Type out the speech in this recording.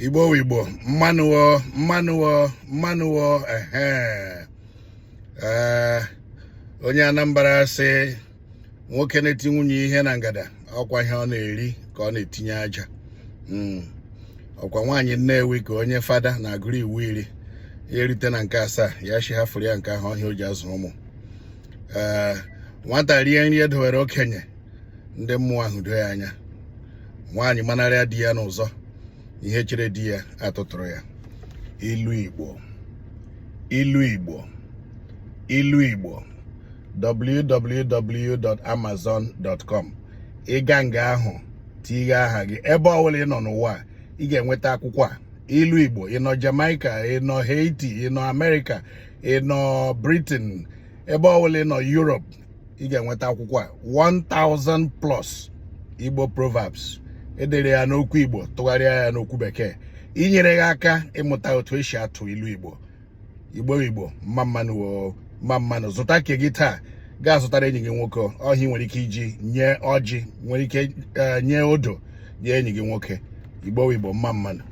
Igbo Igbo mmanụwo mmanụwo mmanụwo. Ehe, ee, onye Anambra sị nwoke na-eti nwunye ihe na ngada, ọkwa ihe ọ na-eri ka ọ na-etinye aja. Ọkwa nwaanyị Nnewi ka onye fada na-agụrụ iwu 10, ya erute na nke asaa, ya shi hafụrụ ya nke ahụ ọhịa o ji azụ ụmụ. Ee, nwata rie nri edowere okenye, ndị mmụọ ahụ doo ya anya. Nwaanyị manarịa di ya n'ụzọ, ihe chere di ya atụtụrụ ya. Ilu Igbo, ilu Igbo, ilu Igbo. www.amazon.com. Ịga nga ahụ, tinye aha gị, ebe ọbụla ị nọ n'ụwa, ị ga-enweta akwụkwọ a, Ilu Igbo. Ị nọ Jamaica, ị nọ Haiti, ị nọ America, ị nọ Britain, ebe ọbụla ị nọ, Europe, ị ga-enweta akwụkwọ a, 1000 plus Igbo proverbs edere ya n'okwu Igbo, tụgharịa ya n'okwu Bekee, inyere gị aka ịmụta otu esi atụ ilu Igbo. Igbo Igbo, mma mmanụ o, mma mmanụ. Zụta nke gị taa, gaa zụtara enyi gị nwoke ọhịa. Nwere ike iji nye ọjị, nwere ike nye odo nye enyi gị nwoke. Igbo Igbo, mma mmanụ.